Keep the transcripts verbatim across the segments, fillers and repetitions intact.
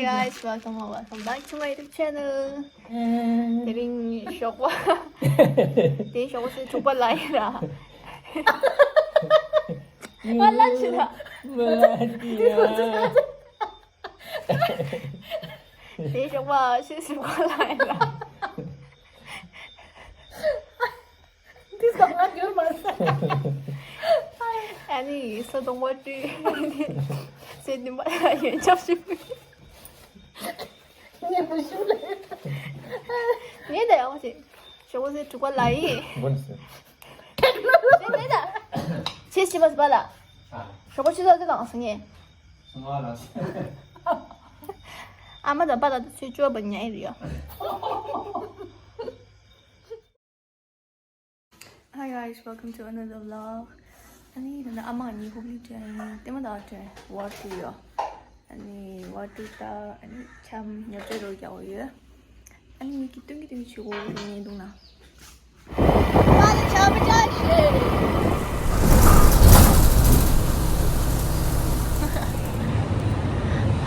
Guys, welcome or welcome back to my YouTube channel. དེ་རིང་ཞོགས་པ། དེ་ཞོགས་པ་ཚོད་དྲུག་པ་ལ་ཡིན་ར། ང་ལ་ཆི་ལ། ང་ལ་ཆི་ལ། དེ་ཞོགས་པ་ཚོད་དྲུག་པ་ལ་ཡིན་ར། འདི་ཟ་ང་འགྱུར་མ་ཟ། ཨ་ནི་ས་དོང་པ་བཀྲུས། ཚེ་བདུན་པ་ལ་ཡོན་ཆབ་ཞིག་ཕུལ། ངས་མི་ཞུ་ལེ། ངས་ད་ཡག་པོ་བྱེད། ཞོགས་པ་ཚེ་དྲུག་པ་ལ་ཡིན། ངོ་ནི་ཟེར། ངས་ད། ཚེ་བཞི་པ་ཟ་པ་ལ། ཞོགས་པ་ཆུ་ཚོད་ཚོད་དང་སོང་ངས། སོང་བ་ལ། ཨ་མ་དང་པ་དང་ཚེ་བཅུ་པ་ཉལ་ཡོད། Hi guys, welcome to another vlog. ཨ་ནི་ད་ནི་ཨ་མ་གཉིས་ཧུག་ལི་ཅན་ལྟད་མོ་ལྟ་བར་ཝར་ཊི་ཡོད། ཨ་ནི་ཝར་ཊི་ལྟ། ཨ་ནི་འཆམ་ཉོ་ཆ་རོ་རྒྱག་ཡོད། ཨ་ནི་མིག་གི་སྟོན་གི་སྟོན་གི་བྱེད་དགོས་ཉེན་འདུག་ན། ཨ་ནི་འཆམ་ཅག་ཤེས།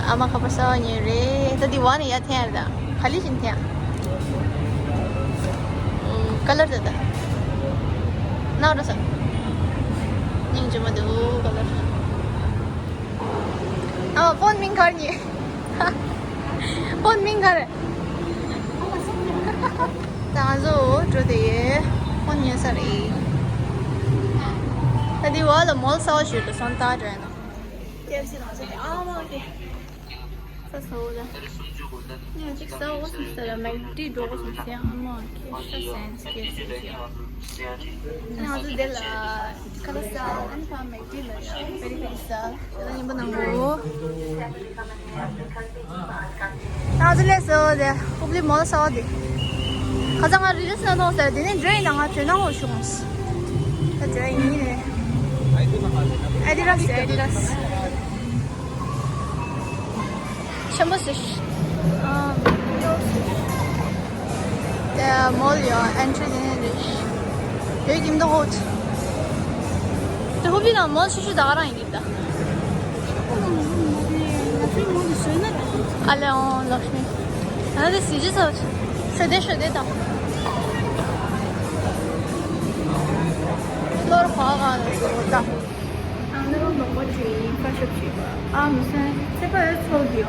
ཨ་མ་ཁ་པར་གསར་པ་ཉོས་རེད། ད་འདི་བ་ནི་ཡར་འཐེན་ཡ་རེད་ད། ག་ལེ་བཞིན་འཐེན་ཡ། ཨུམ། ཀ་ལར་དེ་ད། ནག་འགྲོ་ས། སྙིང་རྗེ་མོ་འདུག་ཀ་ལར། ཨ་མ་ཕོན་མིང་ག་རེ་ཉོས། ཕོན་མིང་ག་རེ། ད་ང་ཚོ་འགྲོ་དེ་ཡོད། ཕོན་ཉོ་ས་རེད། ད་འདི་བ་ལ་མོལ་གསར་པ་ཞིག་ཏུ་སོང་ལྟ་འགྲོ་ཡ་ན། ཀེ་ཨེཕ་སི་ནང་ཚོད་དེ་ཨ་མ་ཀེ། ས་ས་འོ་ད། ངས་གཅིག་ཟ་འོ་སོང་ཟེར་ལ་མེག་ཌི་འགྲོ་འོ་སོང་ཟེར་ཨ་མ་ཀེ་ཤ་སེན་སི་ཀེ་ཨེཕ་སི་ཟེར། ཨ་ནི་ང་ཚོ་དེ་ལ་ཁ་ལག་ཟ་ཨ་ནི་ཕ་མེག་ཌི་ལ་ཡ་པེ་རི་པེ་རི་ཟ་ད་ཉིན་པ་ནང་གོ། ང་ཚོ་ལས་སོ་དེ་ཧུབ་ལི་མོལ་ས་འོ་དེ། ཁ་ཚ་ང་རི་ལི་སི་ན་ནོ་ཟེར་དེ་ནས་འགྲོ་ཡིན་ན་ང་བྲོས་ན་འོ་ཤོང་། ད་འགྲོ་ཡིན་ནི་རེད། ཨ་ཌི་ཌ་སི་ཨ་ཌི་ཌ་སི། ཆེན་པོ་ཞིག་ཨ། དེ་མོལ་ཡོད་ཨན་ཊི་རི་དེ་ནས་རེད། བོད་ཀྱི་མདོ་ཧོ་ཆི། དེ་ཧུ་པི་ནང་མོལ་ཆུ་ཆུ་ད་ག་རང་ཡིན་གྱི་ད། ཨ་ལེ་ཨོ་ལགས་མི། ཨ་ལེ་སི་ཇི་ཚོ་ཆི། ཤོད་དེ་ཤོད་དེ་ད། ལོར་ཁོ་ག་ལ་ཟེར་བ་ད། ཨ་ནི་རོ་ལོག་པ་ཅིག་ཁ་ཤོབ་ཅིག་ཨ་མི་སོན་ཚེ་པ་ཚོ་གི།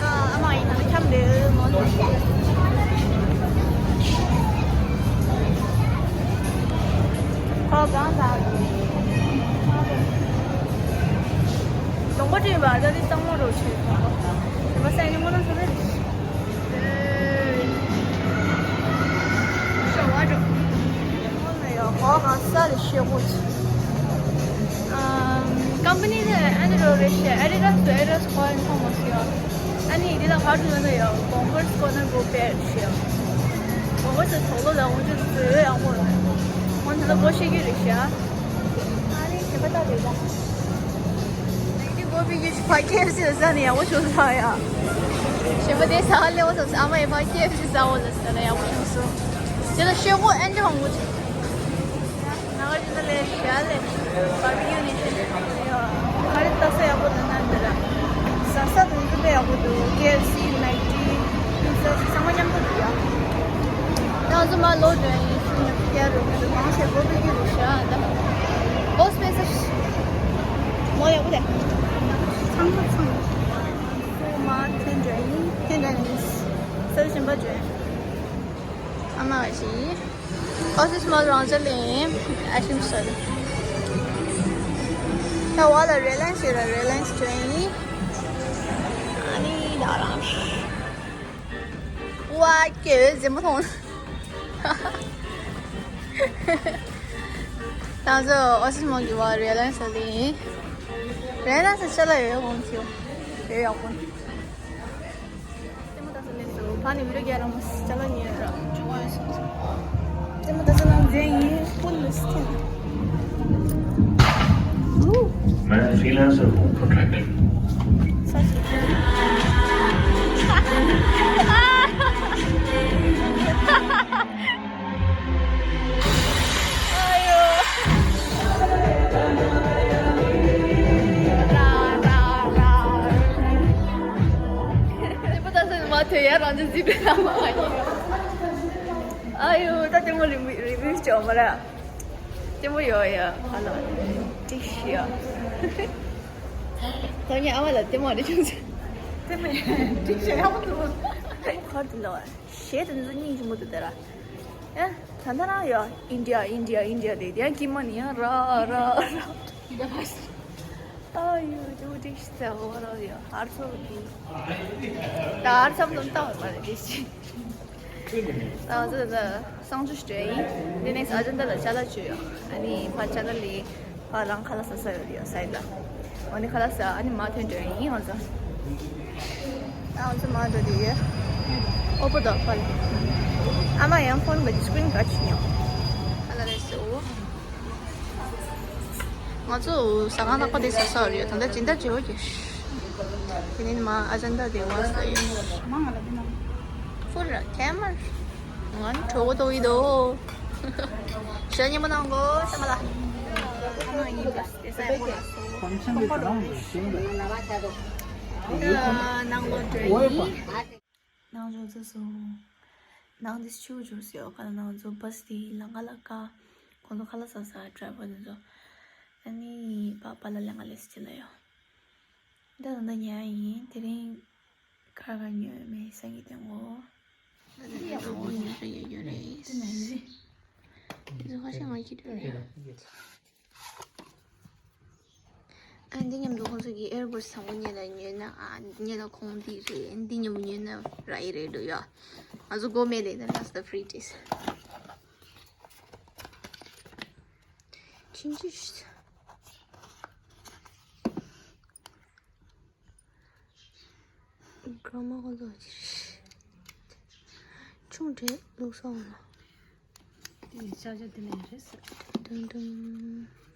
ཨ་མ་ཡིན་ན་འཁྱམ་འདུག་མོ། ཁོ་གང་ཟ། ལོང་པ་དྲན་པ་ད་དེ་གཙང་མ་རོ་ཆེ། དྲན་པ་སེང་གེ་མོ་རང་ཚོ་རེད། ཤོ་བ་འགྲོ། ཧོ་ལ་ཡོ་གོ་ག་ས་རེ་ཤེ་གོ་ཆེ། ཨམ། ཀམ་པ་ནི་དེ་ཨ་ནི་རོ་རེ་ཤེ་ཨ་རི་ར་སུ་ཨ་རི་ར་སུ་ཁོ་ཨན་ཁོ་མོ་སི་ཡོ། ཨ་ནི་དེ་ལ་ཧར་ཏུ་ན་ཡོ་གོང་ཧར་སྐོ་ན་གོ་པེར་ཤེ་ཡོ། གོང་ཧར་སུ་ཚོགས་ལོ་ལ་འོང་ཆུ་ཚོད་ཡོ་ཡག་པོ་རེད། འོང་དེ་ལ་གོ་ཤེས་ཀྱི་རེད་ཤེ། ཨ་རེ་ཁྱད་པར་ད་རེད་ད། ནེག་ཊིབ་གོ་བི་གི་ཕ་ཀེ་ཨེཕ་སི་ལ་ཟ་ནས་ཡག་པོ་བྱུང་ས་ཡ། གཞན་པ་དེ་ཟ་ཧ་ལས་པ་སོང་ཨ་མ་ཡི་ཕ་ཀེ་ཨེཕ་སི་ཟ་འོ་ལ་ཟ་ན་ཡག་པོ་བྱུང་སོང་། དེ་ལ་ཤེ་གོ་ཨན་ཏི་ཧོང་གོ་ཆེ། ན་ག་རི་ན་ལས་ཤ་ལས་བར་བི་ཀིའུ་ནེ་ཤན་ཡ། ག་རེ་ལྟ་ས་ཡག་པོ་འདུག་ན་འདི་ལ། ཟ་ས་དང་འདི་ལས་ཡག་པོ་འདུག་ཀེ་ཨེཕ་སི་ནེག་ཊིབ། ཚང་མ་མཉམ་དུ་འདུག་ཡ། ང་ཚོ་མ་ལོ་དོན་ཡིན་ཤུ་ཉག་རྒྱ་རུ་མི་འདུག་མང་ཆེ་བོ་བོད་ཀྱི་རུ་ཤ་ད། ཨོ་སྤེ་ས་མོ་ཡག་པོ་དེ། ཚང་མ་ཚང་མ། ཚོ་མ་ཐེན་འདྲ་ཡིན་ཐེན་འདྲ་ཡིན། ས་ཆེན་པ་འདྲ་ཡིན། ཨ་མ་ཞིག་ཨོ་སི་མོལ་རང་ཅག་ལ་ཨ་ཤིང་སོལ། ད་བ་ལ་རི་ལན་སི་ཡོད་ར་རི་ལན་སི་འདྲ་ཡིན། ཨ་ནི་ད་རང་། ཝ་ཀེ་ཟེ་མོ་ཐོང་། ད་ཚོ་ཨོ་སི་མོ་གི་བ་རི་ལན་སི་ལི། རི་ལན་སི་ཆ་ལ་ཡོད་ཧོང་ཁྱིའོ། ཡོད་ཡག་པོ། ལྟད་མོ་ལྟ་ས་ལས་སུ་ཕ་ནི་བི་ར་རྒྱ་ར་མོ་ཅ་ལ་ཉེ་ར། ལྟད་མོ་ལྟ་ས་ནང་འཛེན་ཡིན་སྤུན་ལུ་སི་ཐན། Man freelancer home contracting. Such a. ཡ་རང་ཅི་ཟིག་རེད་ལ་མ་ཡིན། ཨ་ཡོ་ད་ལྟད་མོ་རི་བིའུ་རི་བིའུ་བྱོས་མ་ར། ལྟད་མོ་ཡོད་ཡ། ཧ་ལ་ཏིག་ཤི་ཡ། ད་ངས་ཨ་མ་ལ་ལྟད་མོ་རེ་བྱུང་ཟེར། ལྟད་མོ་ཏིག་ཤི་ཡ་མ་ཐུབ། ཁོར་དུ་ལོ། གཞས་དེ་ཚོ་སྙིང་རྗེ་མོ་འདུག་དེ་ར། ཨེ། ད་ལྟ་རང་ཡོད། ཨིན་ཌི་ཡ་ཨིན་ཌི་ཡ་ཨིན་ཌི་ཡ་དེ་དེ་ཡང་སྐྱིད་མ་ནི་ཡང་ར་ར་ར། ཨ་ཡོ་ཇོ་ཏིག་ཤི་ཡ་འོ་ར་ཡོད། ཧར་ཚོ་གི། ད་ཧར་ཚམ་དུ་ལྟ་བར་མ་རེད་དེ་ཅི། ད་ང་ཚོ་ད་གསང་སྤྱོད་ཞུ་ཡིན། དེ་ནས་ཨ་ཇན་ད་ལ་ཅ་ལག་བཅུག་ཡོད། ཨ་ནི་ཕ་ཅ་ལག་ལས་ཕ་རང་ཁ་ལག་ཟ་ས་ཡོད་ཡོད་སའི་ད། ཨ་ནི་ཁ་ལག་ཟ་ཨ་ནི་མ་ཐོན་འགྲོ་ཡིན་ང་ཚོ། ད་ང་ཚོ་མ་འགྲོ་དེ་ཡོད། ཨོ་པོ་དང་ཕ་ལ། ཨ་མ་ཡང་ཕོན་གི་སི་ཀི་རིན་ག་ཆི་ཉོ། ཨ་ལ་རེ་སོ། ང་ཚོ་ཟ་ཁང་ལྷག་པ་དེ་ཟ་ས་རེད། ད་ལྟ་སྦྱིན་བདག་བརྗེ་བོ་རྒྱག་དེ་ནས་མ་ཨ་ཇན་ད་དེ་བ་ཟ་ཡོད། ཕུར་ར་ཁྱད་མར། ང་ནི་གྲོགས་པོ་ཏོ་ཡི་དོ། ཞྭ་སྙན་པོ་གནང་གོ་ས་མ་ལ། ཨ་མ་ཡིན་པ་དེ་ས་ཡ་གོ་ལ་སོ། ཁོང་ཁྲོ་ཡོད་ཡོད་རེད། ནང་ལོགས་འགྲོ་ཡིན། ནང་ལོགས་འགྲོ་སོང་། ནང་འདི་ཆུ་བཞུར་སོང་། ཁ་ནང་ང་ཚོ་བྷ་སི་དེ་ལམ་ཁ་ལ་བཀག་ཁོང་ཚོ་ཁ་ལག་ཟ་ས་ཌ་རའི་ཝར་དེ་ཚོ། ཨ་ནི་པ་པ་ལ་ལམ་ཁ་ལས་ཕྱིན་ལ་ཡོད། ད་ད་ལྟ་ཉལ་ཡིན། དེ་རིང་ཁ་ཁ་ཉོས་མེད་སང་གི་དེ་ངོ་། ད་ད་ད་ངོ་ཉོས་རེད་ཡོད་ཡོད་རེད། དེ་ཚོ་ཁ་ཤས་ང་གི་དུས་རེད། ཨ་འདི་མཉམ་དུ་ཁོང་ཚོ་གི་ཨེར་པོ་ཌི་བཟང་པོ་ཉེ་ལ་ཉོས་ན་ཨ་ཉེ་ལ་ཁོང་འདི་རེད། འདི་མཉམ་པོ་ཉོས་ན་ར་ཡི་རེད་འདུག་ཡ། ང་ཚོ་སྒོ་མེད་ལས་ད་ལ་ས་ད་ཕི་རི་ཏིས། ཆིན་ཅི་ཤི། གྲོ་མ་གོ་ལོ་ཅི་ཆུང་གྲས་ལུགས་སོང་ལ། དེ་ནས་ཅ་ཅ་དེ་ནས་རེད་ཟེར། དུང་དུང་།